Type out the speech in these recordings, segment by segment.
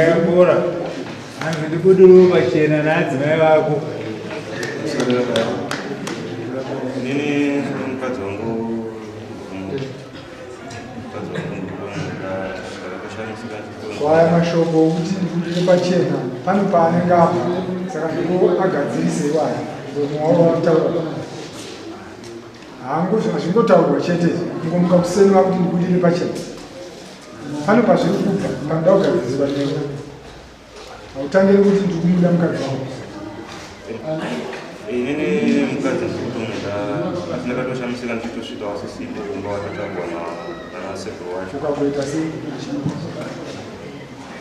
Yakapora. Hanzi ndibudiriwo pachena naadzimai vako. Inini mukadzi wangu mukadzi wangu ndikutomuda ndakatoshamisika. Kwaya mashoko okuti ndibudire pachena pane paanenge abva saka ndiko agadzirise iwaya mumwe wavo vanotaura hangu hazvingotaurwa chete kungomuka kuseni vakuti ndibudire pachena pane pazviri kubva panoda kugadziriswa newe hautangiri kuti ndiri kumuda mukadzi wangu. Inini mukadzi ndiri kutomuda asi ndakatoshamisika ndichitosvika wasisipo kumba watatabwa nanasekuru wacho. Ukagoita sei?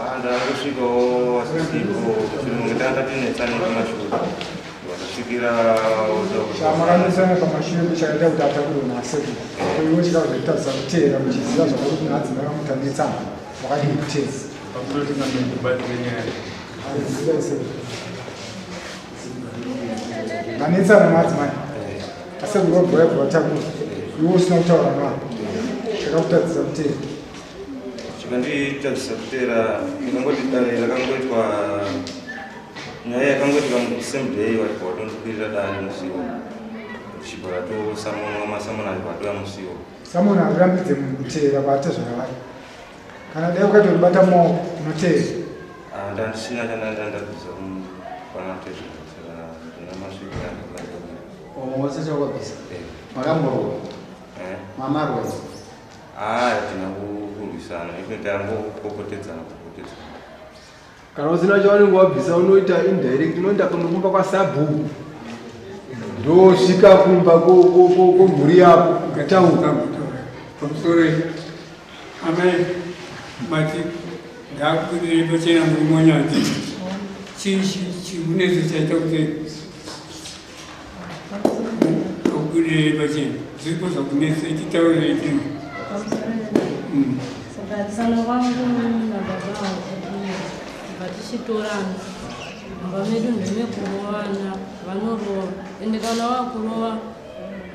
Ah, ndakangosvikawo wasisipo mushure menge tanga tatinetsane kumashure vakasvikira. Chamakanetsana pamashure chakaita kuti atakurwe nasekuru iwe chikazoitadzisa kuteera muchiziva zvakuri kuti nadzimai vangu tanetsana wakadii kuteera? Manetsana naadzimai asekuru vabva vabva vatakura iwe usina kutaura navo chakakutadzisa kuteera? Chikanditadzisa kuteera ndikangoti dare rakangoitwa nyaya yakangoitika same day wachibva watondikwirira dare musiwo tichibva ratosamonwa masamona achibva atoya musiwo. Samona harirambidze munhu kuteera kwaatezvara vake. Kana dai ukatoribata mumaoko unoteera. Ah, ndandisina chandandandabvisa pana tezvara saka ndina masvikira. Wose chawakabvisa makamborwa mamarwa? Ah, hatina kurwisana, ine tangopopotedzana popotedzana. Kana usina chaunenge wabvisa unoita indirect, unoenda kunokumba kwasabhuku, ndosvika kumba komhuri yako taura. Pamusoro amai, mati ndakubudirei pachena murume wanyanzi chii chikunetso chaita kuti akubudirei pachena? Zviripo zvakunetsa, titaurei tino. Kugarisana kwangu nababa kubva tichitorana mumba medu ndemekurovana, vanorova ende kana vakurova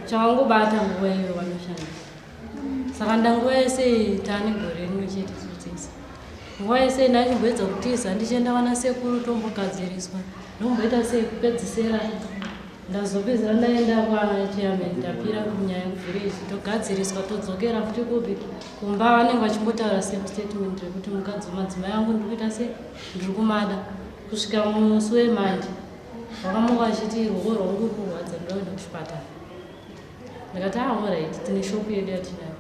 chavangobata nguva iyo vanoshandisa. Saka ndanguva yese taane gore rino chete tiri nguva yese ndachimboedza kutiza ndichienda vana sekuru tombogadziriswa ndomboita sei kupedzisira ndazopedzera ndaenda kwachairman ndapira kunyaya kuvillage togadziriswa todzokera futi kupi kumba vanenge vachingotaura same statement rekuti mukadzi madzimai angu ndiri kuita sei ndiri kumada kusvika musi wemanje vakamuka vachiti ruoko rwangu ruri kurwadza ndoenda kuchipatara. Ndikati ah, alright, tine shopu yedu yatinayo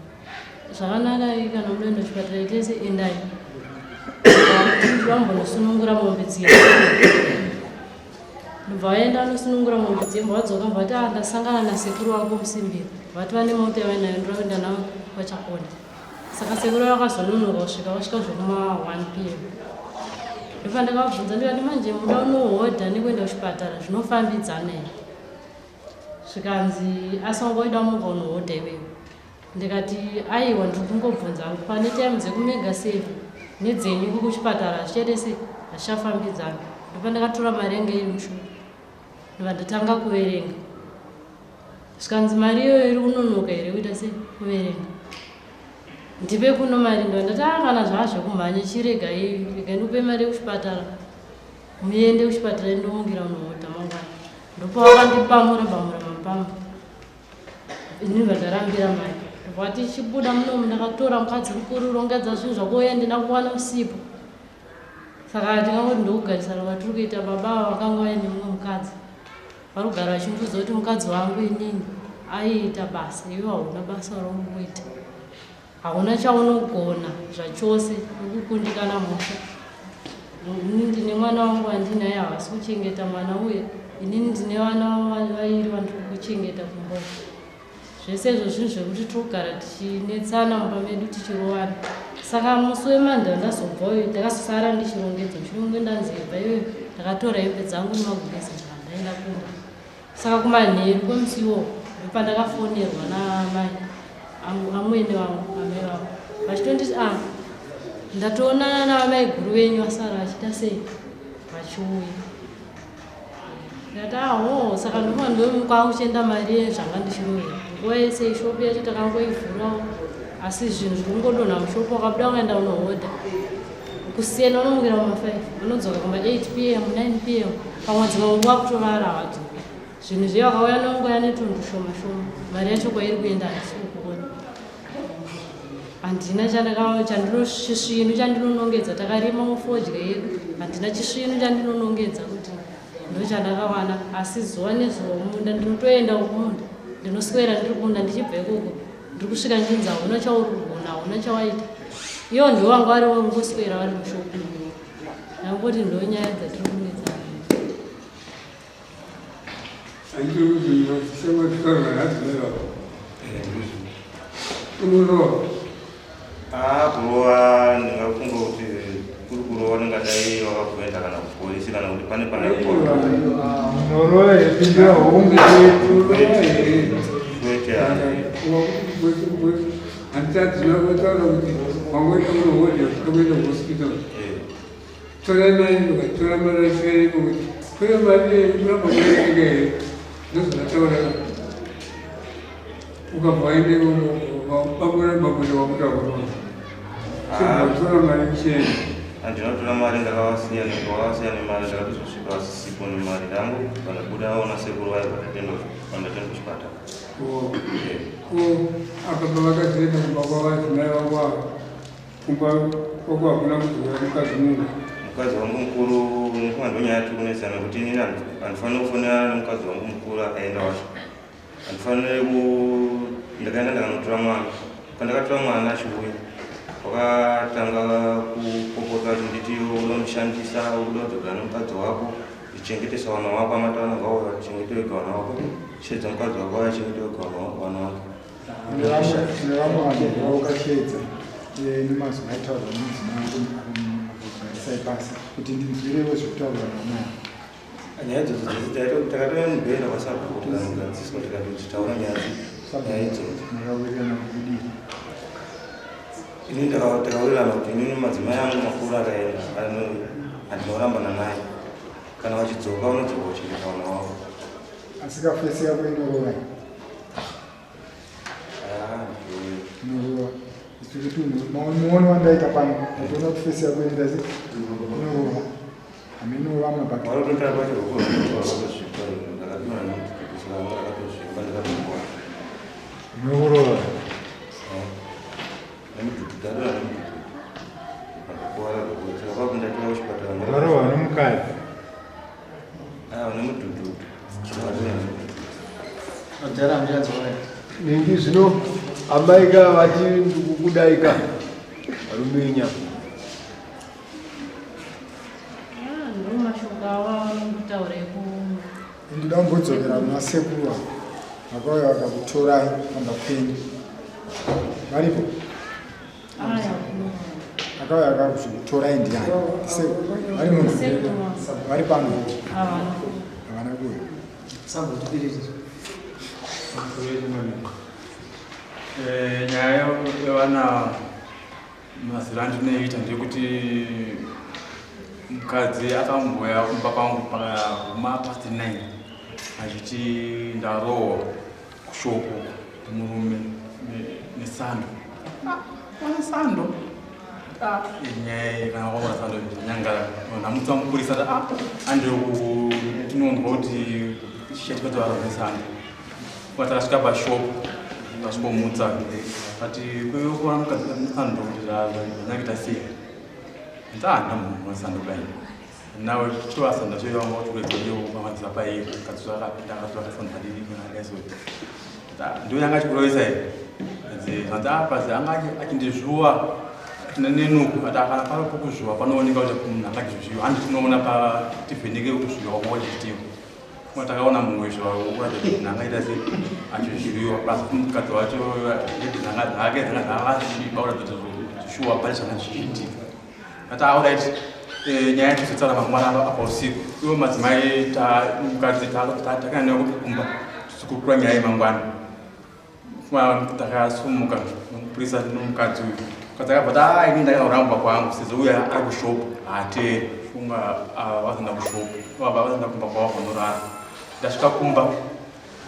zvakanaka kana munoenda kuchipatara itese endai vambonosunungura mombe dziya. Ndobva vaenda vanosunungura mombe dziya, vadzoka vati ah, ndasangana nasekuru wako Musimbiri, vati vane mota yavainayo ndoda kuenda navo kwaChakonda. Saka sekuru vakazononoka kusvika, vasvika zvekuma 1 p.m. Ndopa ndakavabvunza ndikati manje muda unohodha nekuenda kuchipatara zvinofambidzana here? Zvikanzi asi wanga waida muka unohodha iwewe. Ndikati aiwa, ndiri kungobvunza hangu, pane time dzekumega save nedzenyu kuchipatara hazvichaite sei, hazvichafambidzana. Ndopa ndakatora mari yange iri mushuku ndobva ndatanga kuverenga. Zvikanzi mari iyoyo iri kunonoka here kuita sei kuverenga, ndipe kuno mari. Ndobva ndati a kana zvaa zvekumhanya chirega rega ndikupe mari yekuchipatara muende kuchipatara ndomukira unohodha mangwana. Ndopawakandipamura pamura mapamba ini ndarambira mari. Ndobva tichibuda munomu ndakatora mukadzi mukuru rongedza zvinhu zvako uye ndina kuwana usipo. Saka tingangoti ndokugarisana kwatiri kuita. Baba ava vakanga vaine mumwe mukadzi vari kugara vachindiudza kuti mukadzi wangu inini aiita basa, iwe hauna basa rauri kuita, hauna chaunogona zvachose, ukukundikana musha. Ini ndine mwana wangu wandinaye havasi kuchengeta mwana uye inini ndine vana vairi vandiri kuchengeta kumba. Zvese izvo zvinhu zvekuti tiri kugara tichinetsana mumba medu tichirovana. Saka musi wemanda ndazobva uyu ndakasara ndichirongedza mushure ndanzi ibva iyoyo ndakatora hembe dzangu nemagumbezi ndibva ndaenda kumba. Saka kumanheru kwemusi iwowo ndopandakafonerwa namai amwene vangu amai vangu vachitonditi a ndatoonana navamai guru venyu vasara vachiita sei vachiuya. Ndikati aho saka ndoma ndokwakuchienda mari yezvanga ndichirovera nguva yese. Ishopu yacho takangoivhurawo asi zvinhu zviri kungodonha mushopu wakabuda ukaenda unohodha. Kuseni vanomukira kuma 5 vanodzoka kuma 8 pm 9 pm pamwe dzimwe nguva kutovara havadzoki. Zvinhu zviye vakauya nongoya netunhu tushoma shoma mari yacho kwairi kuenda handisi kukuona. Handina chisvinu chandinonongedza takarima mufodya yedu handina chisvinu chandinonongedza kuti ndochandakawana asi zuva nezuva munda ndinotoenda kumunda ndinoswera ndiri kumunda ndichibva ikoko ndiri kusvika ndinzi hauna chauri kugona hauna chawaita ivo ndivo vanga vari vangoswera vari mushopu ndangoti ndonyaya dzatiri kunetsana Ah, kurova ndingafunga kuti kuri kurova ndingadai wakakuenda kana kupolisi kana kuti pane pane Unorova here pindura hongu kwete handitadzina kutaura kuti wangoita unohodha kuenda kuhospital Torai mari mukatora mari asikai kuti kune mari yekuramba kuerenga here ndozvataura ukabva waende bamura bamura wakutaura tora mari kuchena handinotora mari ndakavasiya ndakavasiya nemari ndakatozosvika vasisipo nemari ndangu vandabuda vaona sekuru vaye vandatenda kuchipatara ko apa pavakazoenda kumba kwavadzimai vangu ava Kumba kwako hakuna kudzoka mukadzi munhu. Mukadzi wangu mukuru nekuva ndonyaya tiri kunetsana kuti inini handifaniri kufonera nemukadzi wangu mukuru akaenda wacho. Handifaniri ku ndakaenda ndakanotora mwana. Pandakatora mwana achiuya wakatanga kupopota achinditi unomushandisa unoda kudzokera nemukadzi wako chengetesa vana wako amati vana vavo chengete wega vana wako shedza mukadzi wako achengete wega vana wake Tine vamwe vanhu vaukashedza eh, nemazwi aitaurwa nemudzimai wangu pasi kuti ndinzwirewo zvekutaurwa namai. Nyaya idzodzo dzese takatouya mubhedha kwasabhuku tikanogadziriswa tikatochitaura nyaya nyaya idzodzo. Makawirirana kudii? Ini takawirirana kuti inini madzimai angu makuru akaenda handinorambana naye kana vachidzoka unodzoka kuchengeta vana wavo. Asi kafesi yako inorova. Inorova. Isu kuti muono wandaita pano ndatoona kuti fesi yako inoita se inorova. Hameno vamwe but Warototara pacho rokuzvika ndakadona ndakatozvimba ndakatokwana. Inorova. Nemudhudhu ndadona nemudhudhu. Ndakakuvara saka papo ndatora kuchipatara. Wakarova nomukadzi. Ningi zvino amai ka vati ndikukudai ka varume nyama. Ah, ndo mashoko awa kutaura eku Ndinoda kumbodzokera kuna sekuru ava vakauya vakakutorai pamba penyu varipo akauya akakutorai ndiani vari munhu vari pano havana kuuya eh, nyaya yevana mazira andinoita ndeyekuti mukadzi akamboya kumba kwangu pakaguma past 9 achiti ndarohwa kushopo murume nesando ah, wana sando ah, nyaya kana waona sando nyangara ndamutsa mupurisa ah ande tinonzwa kuti chichaitika kuti varwa nesando kwatakasvika pashop tasvikomutsa ati kuona mukadzi nesando kuti zvanyakita sei ndahanda munhu wesando kudai nawe chitovasanda ndo yanga achikurovesa here zvanzi apa anga achindizvuwa nenuku ati kana pari pokuzvuwa panooneka kuti munhu anga achizviwa handi tinoona pativheneke kuzviwa kwanga kuchitiwa kuma takaona mumwe zvakuratidza kuti munhu angaita se achizviwa basi mukadzi wacho dzanga dzake dzanga dzakasviba kuratidza kuti shuwa pane zvanga zvichiitika Ati alright eh, nyaya tozotaura mangwana apa usiku. Iwo madzimai mukadzi takaenda kumba tichikurukura nyaya yemangwana. Takasumuka mupurisa nomukadzi uyu. Mukadzi akabva ati ah ini ndakaurambwa kwangu sezvo uyu ari kushop haateri funga ah, vazoenda kushop vabva vazoenda kumba kwavo vanorara. Ndasvika kumba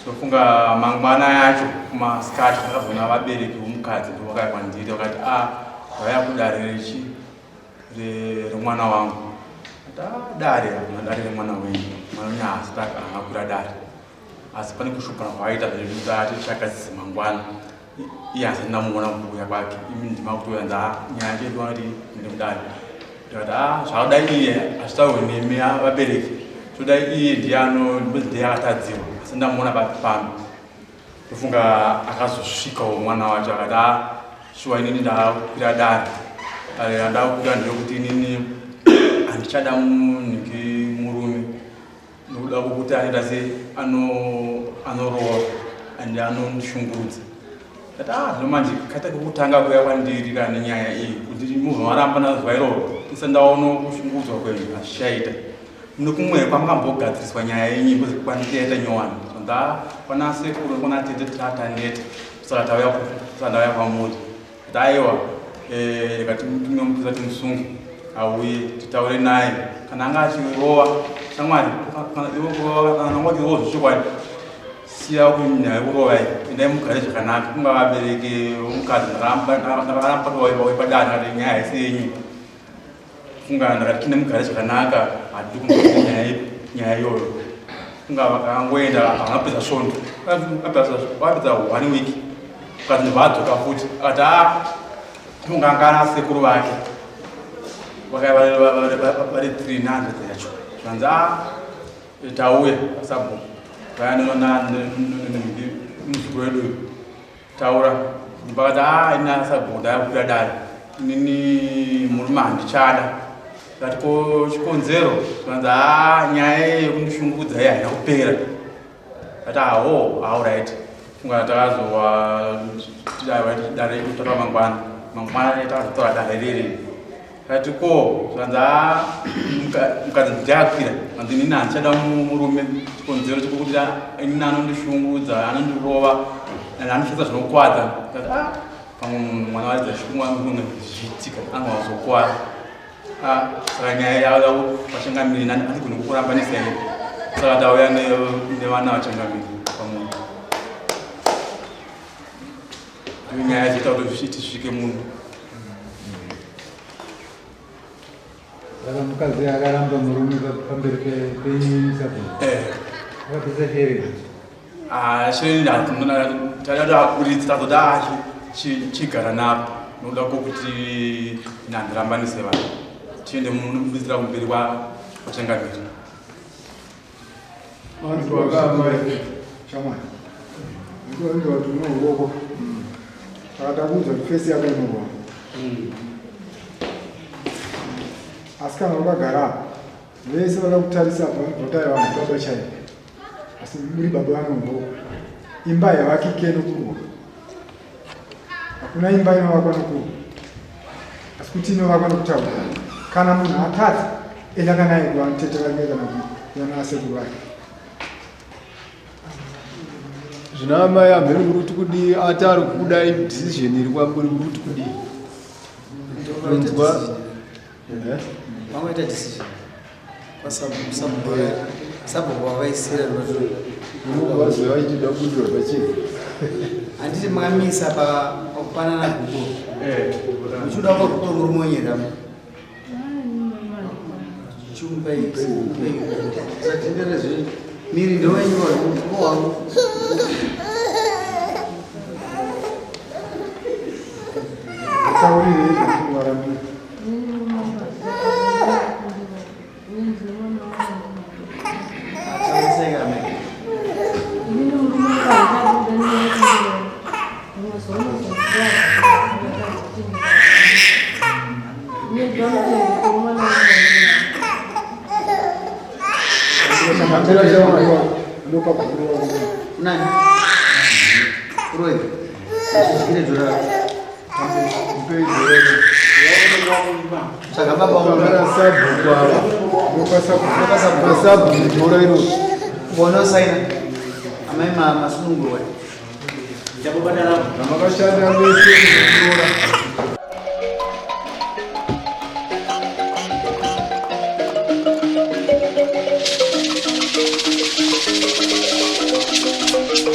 Tinofunga mangwana yacho kumasikati takazoona vabereki vomukadzi ndovakauya kwandiri vakati a ah, vauya kudare rechi remwana wangu. Ah, dare hakuna dare remwana wenyu, mwana wenyu haasi akakwira dare, asi pane kushupana kwaaita zvezvitachakazisi mangwana iye asati ndamuona kuuya kwake, imi ndima kutouya nza nyaya yacho iriona kuti inde mudare. Ndikati ah, zvakadai iye hazvitaurwe nemi vabereki, toda iye ndiye ano ndiye akatadzirwa, asi ndamuona pano. Ndofunga akazosvikawo mwana wacho akati ah, shuwa inini ndakwira dare, dare randakwira ndeyekuti inini handichada munhiki murume nokuda kwokuti anoita se anoroora and anondishungurudza. Ndati ah, zvino manje kaita kekutanga kuya kwandiri kana nenyaya iyi kuti mubva maramba nazuva iroro ndisati ndaona kushungurudzwa kwenyu hazvichaita. Mune kumwe kwamukambogadziriswa nyaya yenyu because kwandiyaita nyowani nda kwana sekuru kwana tete tataneta saka tauya saka ndauya kwamuri kuti aiwa eh, rega timutumire timusunge auye titaure naye kana anga achirova shamwari kana anga achirova zvechokwadi siya kunyaya yekurova iyi endai mugare zvakanaka kunga vabereki vomukadzi ndakaramba padare ndakati nyaya haisi yenyu Funga ndakati tine mugare zvakanaka hatidi kumboita nyaya nyaya iyoyo. Funga vakangoenda vakapedza svondo. Vapedza one week. Ukati ndobva futi. Akati ah funga anga ana sekuru vake. Vakaiva vari 300 yacho. Zvanzi ah tauya sabhuku. Vaya muzukuru wedu. Taura ndipakati ah ini asabhuku ndakukwira dare inini murume handichada ndati ko chikonzero zvanzi ah nyaya yekundishungurudza iyi haina kupera ndati aho ah, alright funga takazowa dare tora mangwana mangwana takazotora dare riri Kati ko zvanzi ah, mukadzi ndichakwira hanzi inini handichada murume chikonzero chekuti inini anondishungurudza anondirova anoshandisa zvinokwadza kati ah pamwe munhu mwana waridza shumwa munhu zvichiitika anowazokwara ah, saka nyaya yauya vachangamiri handigoni kukurambanisa ini saka tauya nevana vachangamiri pamunhu nyaya dzoita kuti tisvike munhu Saka mukadzi akaramba murume pamberi penyu sabhuku. Eh. Akapedza shereni. Ah, shereni tadada akuritsa tazoda ah, chigara napo nokuda kwokuti nandirambanise vanhu tiende munobuditsira kumberi kwachangamiri. Vantu vakamai shamwari. Ndiko watu unouroko. Saka takuudza kuti fesi yako inorwara. Asi kana wakagara apa vese vakakutarisa apa vanobva kuti aiwa vanhu baba chaivo. Asi muri baba vanouroko. Imba haivakike nokurwa. Hakuna imba inovakwa nokurwa. Asi kuti inovakwa nokutaura. Kana munhu atadza enda kanaye kuvatete vake kana kuvana vasekuru vake. Zvino amai amheno muri kuti kudii ati ari kudai decision iri kwamuri muri kuti kudii? Kunzwa eh? Vangoita decision kwasabhuku wavaisira vaziva vachida kudirwa pachena. Handiti makamisa pakupanana gupuro muchiuda kwa gupuro murume wenyera Miri ndowenyu wangu. Taurire zvekungwara miri. Nani? Roy. Usizikire dzora. Saka baba Vana sabhuku ava. Masabhuku dhora iro. Unosaina. Amai masunungurwa. Vamakashanda vese munotora.